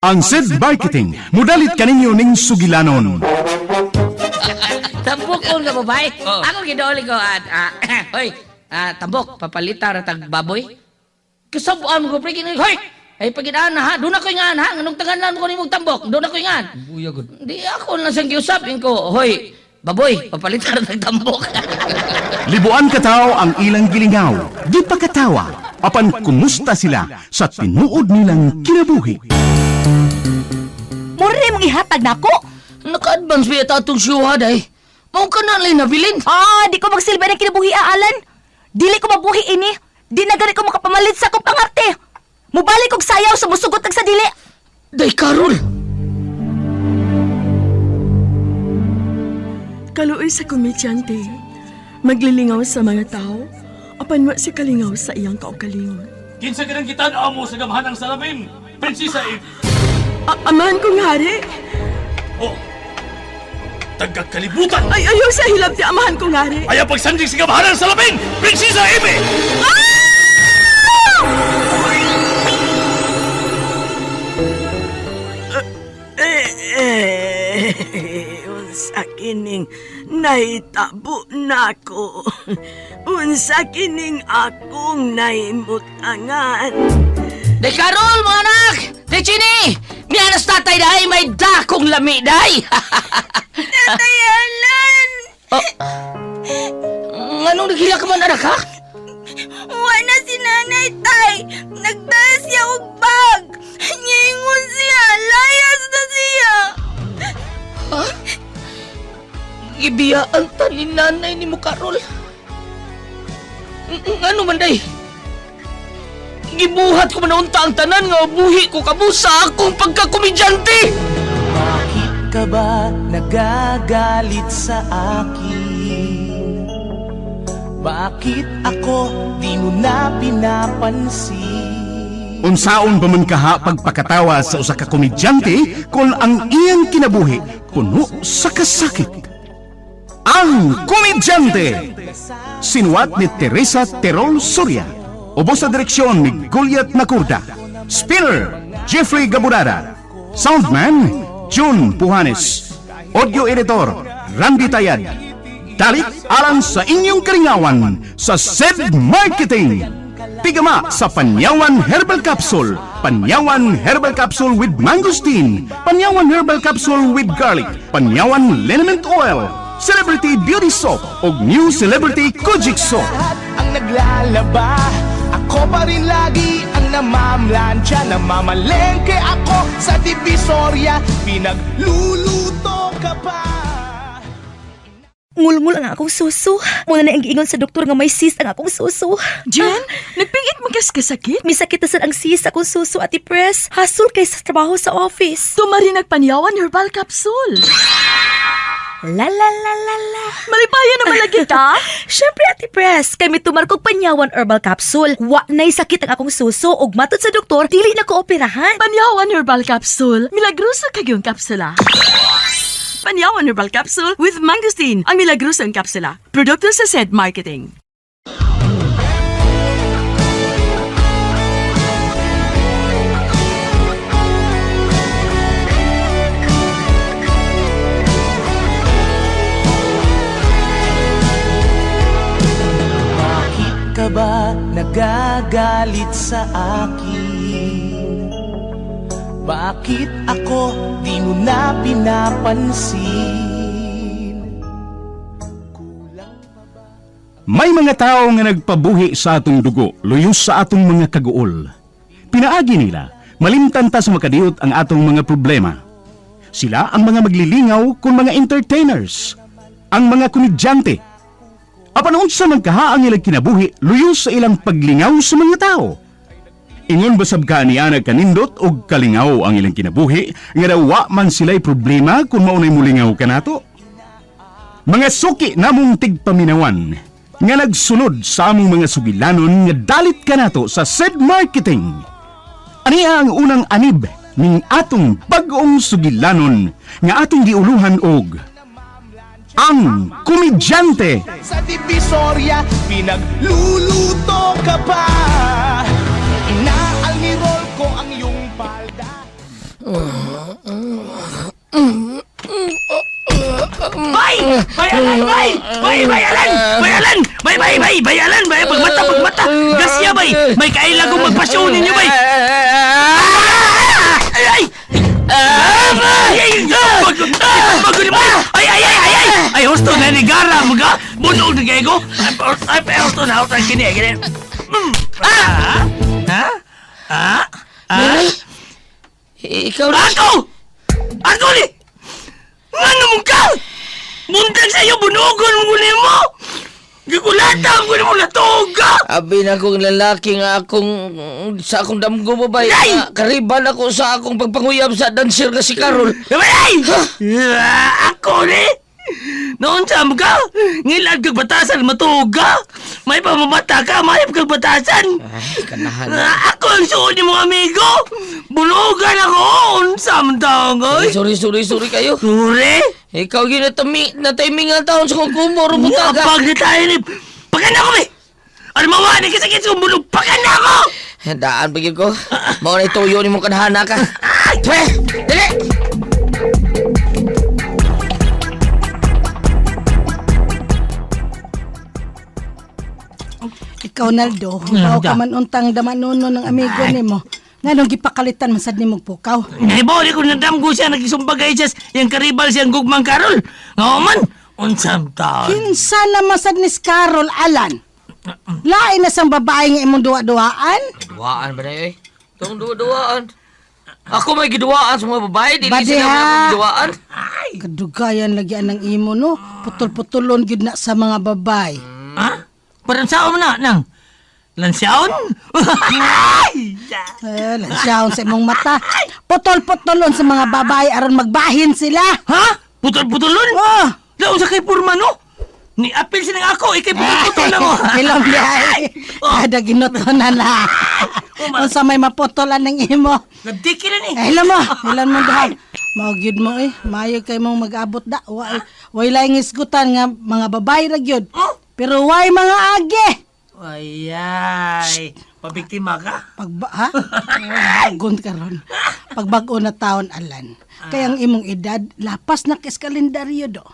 Ang SED Marketing, mudalit kaninyo ning sugilanon. Tambok ko nga babae. Ako gidooli ko at hoy, tambok papalita ra tag baboy. Kasabuan ko pre kini hoy. Ay pagidaan na ha, doon ako ingan ha, nganong tanganan ko nimong tambok, doon ako ingan. Buya gud. Di ako lang siyang giusap ko, hoy, baboy, papalita ra tag tambok. Libuan kataw ang ilang gilingaw, di pa katawa, apan kumusta sila sa tinuod nilang kinabuhi. Mura mong ihatag nako. Naka-advance ba yata atong siyuha day? Mao ka na lang nabilin. Ah, di ko magsilbi ng kinabuhi Alan. Dili ko mabuhi ini. Di na gani ko makapamalit sa akong pangarte. Mubalik og sayaw sa musugot ag sa dili. Day Karol. Kaluoy sa komedyante. Maglilingaw sa mga tao, apan wa si kalingaw sa iyang kaugalingon. Kinsa ka nang gitan-aw mo sa gamhanang salamin, Prinsesa Eve? Amahan kong hari! Oh, tagakalibutan! Ay, ayaw sa hilabti, amahan kong hari! Ayaw pagsandig sa gamhanang salamin, Prinsesa Eve! Eh, unsa kining nahitabo nako. Unsa kining akong nahimutangan. Day Karol, mga anak! Day Chini! Mianas tatay day, may dakong lami day! Tatay Alan! Oh. Nganong naghila ka man anak ha? Wa na si nanay tay. Nagdala siya og bag. Niingon siya, layas na siya. Gibiyaan ta ni nanay ni mo Karol. Ngano man day? Gibuhat ko man unta ang tanan nga buhi ko kamo sa akong pagkakomedyante! Bakit ka ba nagagalit sa akin? Bakit ako di mo na pinapansin? Unsaon ba man kaha pagpakatawa sa usa ka komedyante kung ang iyang kinabuhi puno sa kasakit? Ang Komedyante! Sinuwat ni Teresa Terol Soria. Ubos sa direksyon ni Goliath Nakurda. Spinner, Jeffrey Gaburada. Soundman, June Puhanes. Audio editor, Randy Tayad. Dalit alang sa inyong karingawan sa SED Marketing. Tigama sa Panyawan Herbal Capsule, Panyawan Herbal Capsule with Mangosteen, Panyawan Herbal Capsule with Garlic, Panyawan Liniment Oil, Celebrity Beauty Soap ug New Celebrity Kojic Soap. Lahat ang naglalaba, ako pa rin lagi ang namamlansya. Namamalengke ako sa Divisoria, pinagluluto ka pa. Ngulngul ang akong suso. Muna na ang giingon sa doktor nga may cyst ang akong suso. Jen, nagpingit mo kas kasakit? Misakit na sad ang cyst akong suso at press. Hasol kay sa trabaho sa office. Tumari nagpanyawan herbal capsule. La la la la la. Malipayan naman lagi ta. Syempre, Ate Press, kay mitumar kog Panyawan Herbal Capsule. Wa na'y sakit ang akong suso ug matod sa doktor, dili na ko operahan. Panyawan herbal capsule. Milagroso kagyong kapsula. Panyawan herbal capsule with mangosteen. Ang milagrosong kapsula. Produkto sa SED Marketing. Bakit ka ba nagagalit sa akin? Bakit ako di mo na pinapansin? May mga tao nga nagpabuhi sa atong dugo, luyos sa atong mga kaguol. Pinaagi nila, malimtan ta sa makadiot ang atong mga problema. Sila ang mga maglilingaw kung mga entertainers, ang mga komedyante. Apan unsa man kaha ang ilang kinabuhi, luyos sa ilang paglingaw sa mga tao. Ingon basab ka niya nagkanindot og kalingaw ang ilang kinabuhi, nga daw wa man sila'y problema kung maunay mulingaw kanato. Mga suki namong tigpaminawan nga nagsunod sa among mga sugilanon nga dalit kanato sa SED Marketing. Aniya ang unang anib ning atong bag-ong sugilanon nga atong giuluhan og ang Komedyante. Sa Divisoria, pinagluluto ka pa. Inaalmirol ko ang iyong palda. Bay! Bay alan, bay! Bay, bay alan! Bay alan! Bay, bay, bay! Bay alan! Bay, pagmata, pagmata! Gasya, bay! May kaila kong magpasyon ninyo, bay! Ah! Ay, ay! Ay, ay! Bago, bago ni bay! Ay, ay, ay, ay, ay! Ay, husto na ni Gara, mga! Bunog na kayo ko! Ay, ay, husto na, husto na, kini, kini. Ah! Ha? Ah? Ah? Ikaw na. Ako! Ako ni! Ngano mo ka? Buntag sa'yo, bunugon mo ni mo! Gikulata mo ni mo natuog ka! Abi na akong lalaki nga akong sa akong damgo mo ba? Ay! Kariban ako sa akong pagpanguyab sa dancer nga si Carol. Ay! Ah, ako ni! Noon sa mo ka? Ngilad kag batasan, matuog ka! May pamamata ka, may kag batasan! Ay, kanahan. Ah, ako ang suod ni mga amigo! Bunugan ako! Unsa man taong, oy! Sorry, sorry, sorry kayo. Sure! Ikaw yun na-timing ang taon sa kong kumoro mo taga. Kapag na tayo ni... Paganda ko, eh! Ano mawa ni kasakit sa bulog? Paganda ko! Daan pa gyud ko. Mao na ituyo ni mong kanhana ka. Twe! Dili! Ikaw, Naldo, hubaw ka man untang damanuno ng amigo nimo. Nganong gipakalitan man sad nimong pukaw? Nahibaw di ko nadamgo siya nakisumbagay siya yung karibal siyang gugmang Karol. Nga man, unsam taon. Kinsa naman sad ni Carol Alan? Lain na sang babae nga imong duwa-duwaan? Duwaan ba na eh? Tong duwa-duwaan. Ako may giduwaan sa mga babae, dili Badi, sila ha? mga giduwaan. Kadugayan lagi ang imo no. Putol-putulon gyud na sa mga babae. Ha? Parang saan mo na, nang? Lansaon? Ay! Eh, lansyahon sa imong mata. Putol-putulon sa mga babae aron magbahin sila. Ha? Putol-putulon? Oh! Laon sa kay Purma, no? Ni apil siya ng ako, ikay putol-putol na mo. Ilong bihay. Kada ginuto na na. Unsa may maputolan ng imo. Nagdiki na ni. Eh, ilan mo, ilan mo dahil. Mao gyud mo eh, maayo kay mong mag-abot da. Way, way laing isgutan nga mga babae ra gyud. Oh. Pero way mga age. Ay, ay. Pabiktima ka? Pagba ha? Bagon karon. Pagbag-o na taon alan. Kay ang imong edad lapas na kis kalendaryo do.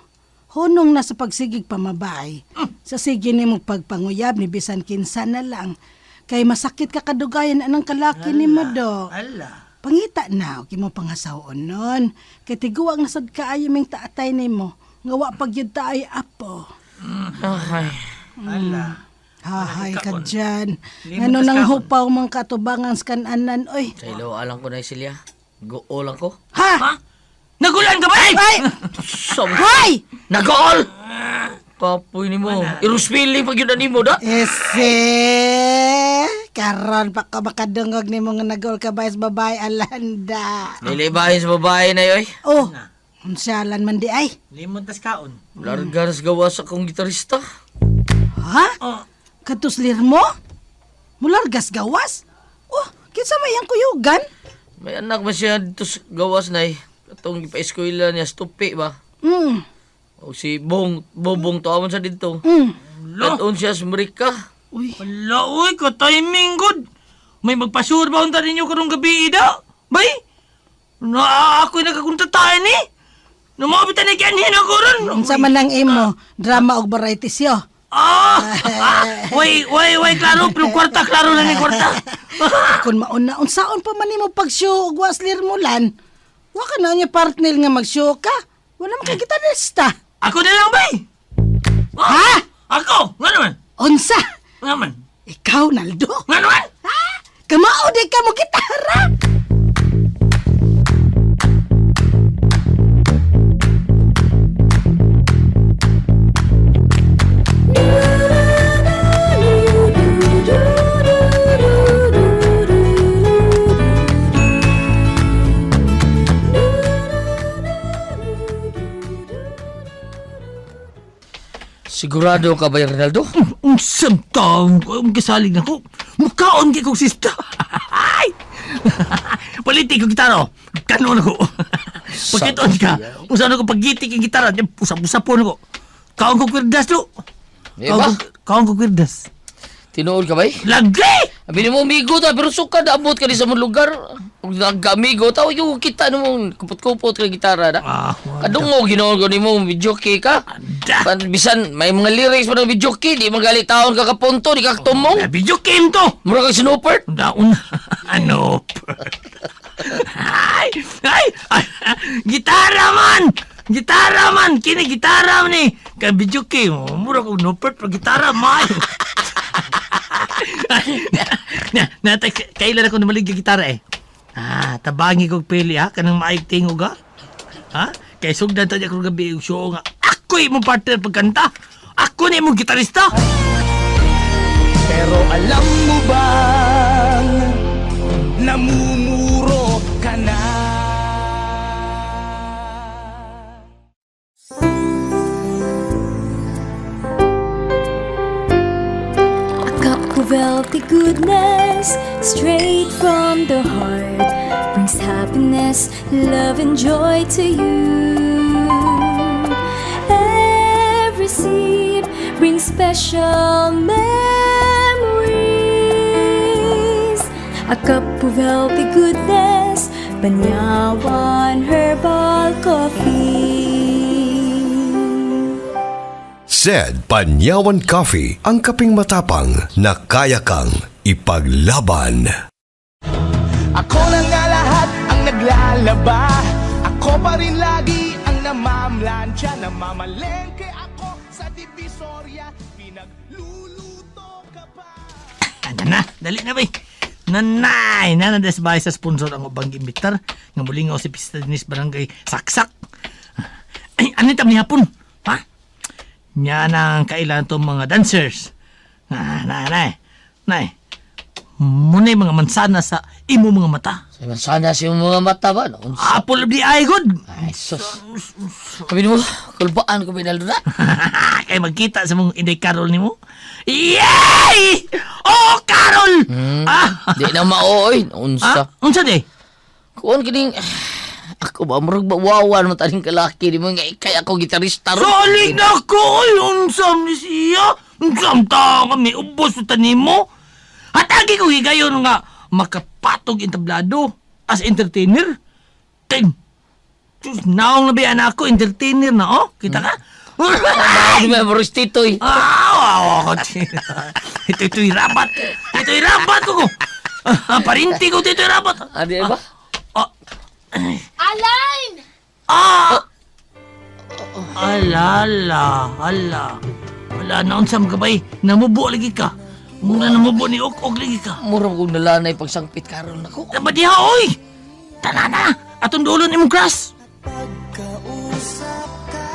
Hunong na sa pagsigig pamabay. Sa sige nimo pagpanguyab ni bisan kinsa na lang. Kay masakit ka kadugayan anang kalaki nimo do. Ala. Pangita na, og imo pangasaw nun. Kay tiguang nasad kaayo ming taatay nimo. Nga wa pag yun taay apo. Ay, Ala. Hahay ka dyan. Limot Ngano tas nang kaon. hupaw mong katubangan sa kananan, oy. sa ilo alang ko na silya. Gool lang ko. Ha? Ha? Nagulan ka ba? Ay! Ay! Sam. Hoy! Nagool! Kapoy nimo. Iruspili pag yun na nimo da. Ese! Karon pa ka makadungog nimo nga nagol ka ba sa babae alanda. Dili bahin sa babae na yoy. Oh, unsalan man di ay. Limot tas kaon. Larga nas gawa sa akong gitarista. Ha? Oh. Katuslir mo? Mulargas gawas? Oh, kinsa may ang kuyugan? May anak ba siya dito sa gawas na eh. Katong ipa-eskwela niya, stupi ba? O si Bong, Bobong tuawan sa dito. Katon siya sa Amerika. Uy, Ala, uy, ka-timing good. May magpasure ba unta ninyo karong gabi ida? Bay? Na ako'y nagkakuntatayan eh. Namabit na kianhin ako ron. unsa man ang imo drama og variety show. Ah! Ah! Way, way, way, klaro. Pero kwarta, klaro na ni kwarta. Kung mauna, unsaon pa man nimo pag-show og waslir mulan? Wa ka na niya partner nga mag-show ka. Wala man kay gitarista. Ako na lang, bay. Oh, Ha? Ako! Nga naman. Unsa? Nga naman. Ikaw, Naldo? Nga naman. Ha? Kamao di ka mo gitara. Sigurado ka ba, Ronaldo? Unsam taong ko, ang kasalig na ko. Mukhaon kay kong sista. Ay! Palitik ko gitara. Kanon ako. Pagkiton ka. Usa na ko pagitik ang gitara. Usap-usapon ko. Kaon ko kwirdas do. Eh ba? Kaon ko kwirdas. Tinuod ka ba eh? Lagi! Abi nimo amigo ta pero suka na abot ka di sa mong lugar. Ug nag-amigo ta yung kita nimo kupot-kupot ka gitara na. Ah, Kadungog ginoon ko nimo video kay ka. Anda. Pan, bisan may mga lyrics pa ng video kay di magali taon ka kapunto di ka tumong. Eh, video game to. Mura kang snowpert. Daon. Ano? Ay! Ay! Ay! Gitara man! Gitara man! Kini gitara man eh! Kay video game, oh, mura kong nupert pag gitara man! Na, na, kailan ako namalig yung gitara eh? Ah, tabangi kog pili ha, kanang maayog tingog ha? Ha? Kay sugdan ta niya kong gabi og show nga. Ako imong partner pagkanta. Ako na imong gitarista. Pero alam mo bang namumuro ka na? A cup of healthy goodness, straight from the heart, brings happiness, love, and joy to you. Every sip brings special memories. A cup of healthy goodness, Banyawan Herbal Coffee. Said Panyawan Coffee, ang kaping matapang na kaya kang ipaglaban. Ako na nga lahat ang naglalaba. Ako pa rin lagi ang namamlansya. Namamalengke ako sa Divisoria. Pinagluluto ka pa. Ano na, dali na bay. Nanay, nanandes bahay sa sponsor ang ubang imbitar nga mulingaw si Pista Dinis Barangay Saksak. Ay, ano tam ni hapon? Ha? Nya na ang kailan tong mga dancers. Na, na, nay. Nay. Muna'y mga mansana sa imo mga mata. Sana sa imong mga mata ba? No? Unsa? Apple of the eye, good. Ay sus. Sabi nimo kulbaan ko binaldo na. Kay magkita sa mong Inday Carol nimo. Yay! Oh, Carol! Ah! Di na maoy. Ah, Unsa? unsa di? Kuan kining ako ba murag ba wawan mo taning kalaki di mo nga ikay ako gitarista ron. Salig na ko! Ay, unsam ni siya! Unsam ta kami, ubos sa tanimo! Hatagi ko higayon nga makapatog entablado as entertainer. Kay, Diyos, naong na ba ako, entertainer na, oh? Kita ka? Ay, may Boris Titoy. Ah, wow, ito, ito'y rabat. Ito'y rabat ko. Ah, parinti ko, ito'y rabat. Ah, di ba? Ah, Alan! Ah! Ala, ala, ala. Wala na unsam ka bay. Namubo lagi ka. Muna namubo ni ok ok lagi ka. Murag kong nalanay pagsangpit karon nako. Tama diha, oy! Tana na! Atong dulon imong crush! Pagkausap ka,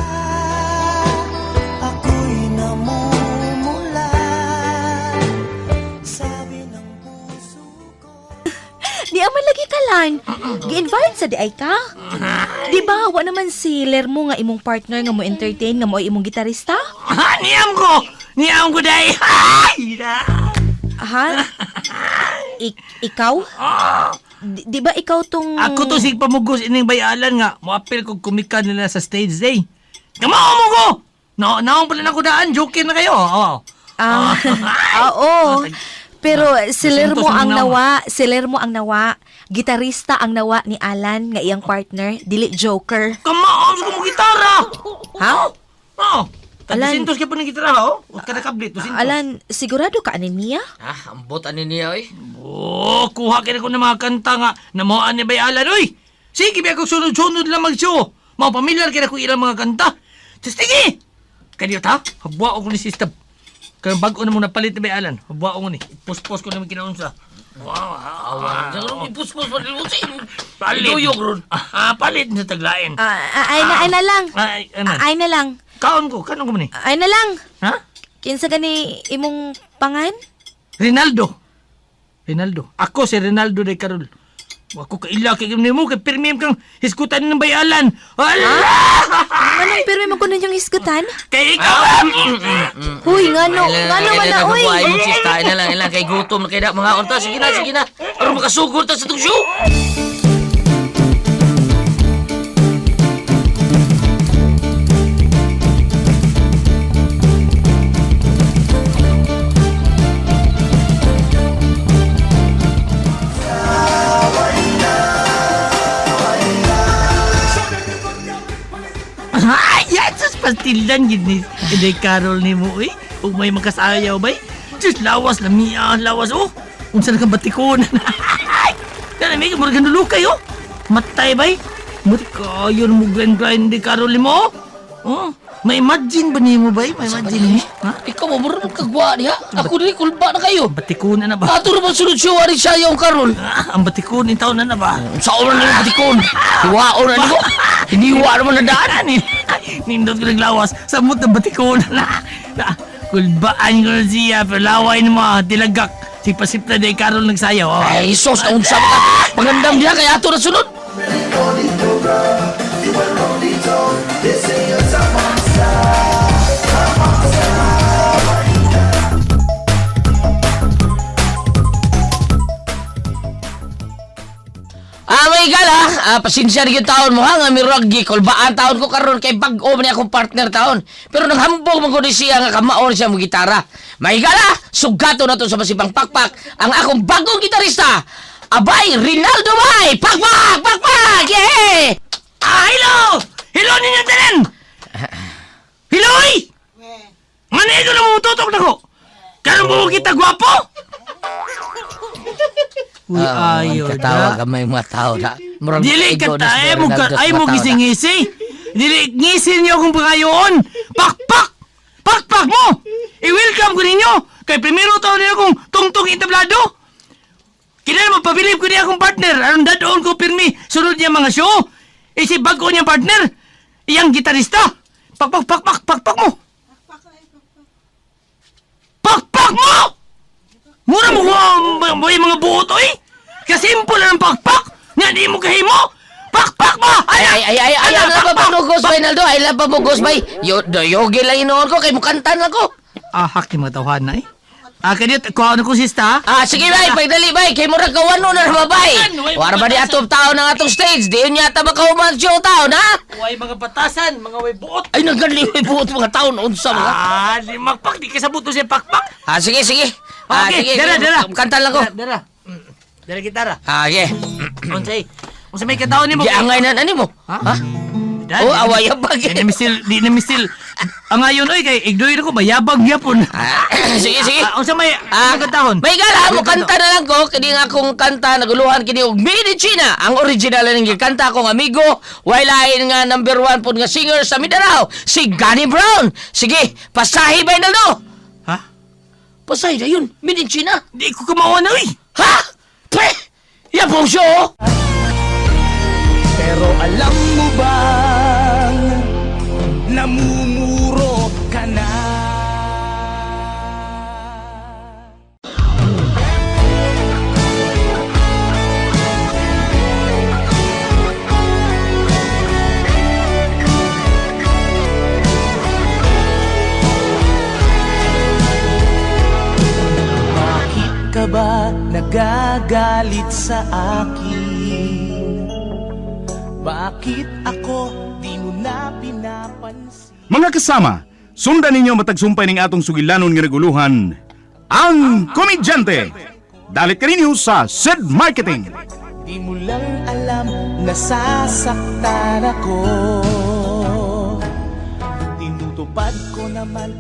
ako'y namumula. Sabi ng puso ko. Di aman lagi ka lan. Gi-invite sa di ay ka. Di ba wa naman si Lermo nga imong partner nga mo entertain nga mo ay imong gitarista? Ha, niyam ko! Niyam ko day! Ay! Na! Ha? Ikaw? Di ba ikaw tong Ako to sig pamugos ining bayalan nga. Moapil kog kumika nila sa stage day. Kamao mo ko! No, naong pala na ko daan. Joker na kayo. Oo. Ah, oo. Pero si Lermo Dusintos ang ang nawa, si Lermo ang nawa. Gitarista ang nawa ni Alan nga iyang partner, dili joker. Kamao sa mo gitara! Ha? Oo. Alan. Dusintos ka pa ng gitara, oh. Kada kablit, dusintos. Alan, sigurado ka ani niya? Ah, ambot ani niya oy. Oh, kuha kini ko ng mga kanta nga namuan ni Bayalan, oy! Sige, biya kong sunod-sunod lang mag-show. Mga pamilyar kina ko ilang mga kanta. Just sige! Kaniyo ta, habwa ko ni system. Kaya bago na mo napalit ni Bayalan, habwa ko ni. Puspos ko naman kinaunsa. Wow, Awan, sa karon ipuspos pa nimo sa imong Palit. Iduyog ron. Ah, palit sa taglain. Ah, ah, ay na ay na lang. Ay, ano? Ah, ay na lang. Kaon ko, kanon ko man ni. Ay na lang. Ha? Kinsa gani imong pangan? Rinaldo. Rinaldo. Ako si Rinaldo de Carol. Wa ko kaila kay nimo kay pirmi kang hisgutan ng bayalan. Ala! Anong pirmi mo kuno yung hisgutan? Kay ikaw. Huy, ngano, ngano man na oy. Ay, mong sista, ay na lang, ay lang, kay gutom na kay da, mga unta, sige na, sige na. Aron makasugod ta sa itong show. Pastildan gid ni Inday Carol ni mo uy. Ug may makasayaw bay. Diyos, lawas lamia, lawas oh. Unsa na kang batikon. Dali may murag ganulukay oh. Matay bay. Muti kayo mo grind grind Inday Carol ni mo. Oh, ma-imagine ba nimo bay? Ma-imagine ni? Ha? Ikaw mo murag kagwa diha. Ako dili kulba na kayo. Batikon na na ba? Ato naman sunod show ari siya yung Carol. Ah, ang batikon in taon na na ba? Sa oras na batikon. Hiwaon na nimo. Hiniwa naman na daan. Ani, nindot ko naglawas. Samot na batikon na. Na, kulbaan ko na siya, pero laway ni mga dilagak. Sipasip na day Carol nagsayaw. Oh. Ay, sos, naunsa ka. Pangandam diha kay ato na sunod. Ah, may gala. Ah, pasensya na yung taon mo ha. Nga mirag gikulbaan taon ko karon kay bag-o man ni akong partner taon. Pero naghambog man ko ni siya nga kamaon siya mo gitara. May gala, sugato na to sa masibang pakpak ang akong bagong gitarista. Abay, Rinaldo Bay! Pakpak! Pakpak! Yeah! Ah, hello! Hello ninyo tanan! Hello, oy! Manigo na mo tutok na ko! Karon mo kita gwapo? Uy, ayo Katawa ka may mga tao na. Murag Dili ka ego na si tae mo ka Rinaldo sa ay mo mga tao na. gising-ngisi. Dili ngisi niyo akong pagayon. Pakpak! Pakpak mo! I-welcome ko ninyo kay primero taon niyo akong tungtong entablado. Kinahanglan mapabilib ko niya akong partner aron dadon ko pirmi sunod niya mga show. Isip bago niyang partner. Iyang gitarista. Pakpak pakpak pakpak mo. Pakpak mo! Mura mo mo mo yung mga buot oy. Kasimple lang ang pakpak. Nga di mo kahimo. Pakpak mo! Ay, ay, ay, ay, ay, Ala, ay, pa pakpak! mo ghost bay, Naldo? Ay, pa mo ghost bay. Yo, do, yogi lang inoon ko, kay mukantan lang ko. Ah, hak ni mga tawhan na eh. Ah, kanyo, kuha na ko sista. Ah, sige bay, pagdali bay, kay murag kawano na naman bay. Way Wara ba di atong tao ng atong stage? Di yun yata makahuman siyo taon, ha? Way mga batasan, mga way buot. Ay, nagkanliway buot mga taon, unsa mga. Ah, di makpak, di kasabot to siya pakpak. Ah, sige, sige. Ah, Okay, sige, dara, sige. dara. Kanta lang ko. Dara, dara. Dara gitara. Ah, sige. Unsay? Unsa may kataon nimo? Giangay na ani mo. Ha? Ha? Oh, away ang Di bagay. na misil, di na misil. Ang ayon oy kay igdoy na ko mayabag gyapon. Ah, sige, sige. Ah, unsa may Ah, ah, katahon? May gala mo kanta na lang ko kini nga akong kanta naguluhan kini og Made in China. Ang original na ning kanta akong amigo, way lain nga number one pod nga singer sa Mindanao, si Gani Brown. Sige, pasahi ba no? Ha? Pasahi na yun, Made in China. Di ko kumawa na oy. Ha? Pre! Yan pong show! oh. Pero alam mo bang namumuro ka na? Bakit ka ba nagagalit sa akin? Bakit ako di mo na pinapansin? Mga kasama, sundan ninyo matagsumpay ning atong sugilanon nga naguluhan, ang komedyante. Dalit kaninyo sa Sid Marketing. Di mo lang alam nasasaktan ako. Tinutupad ko naman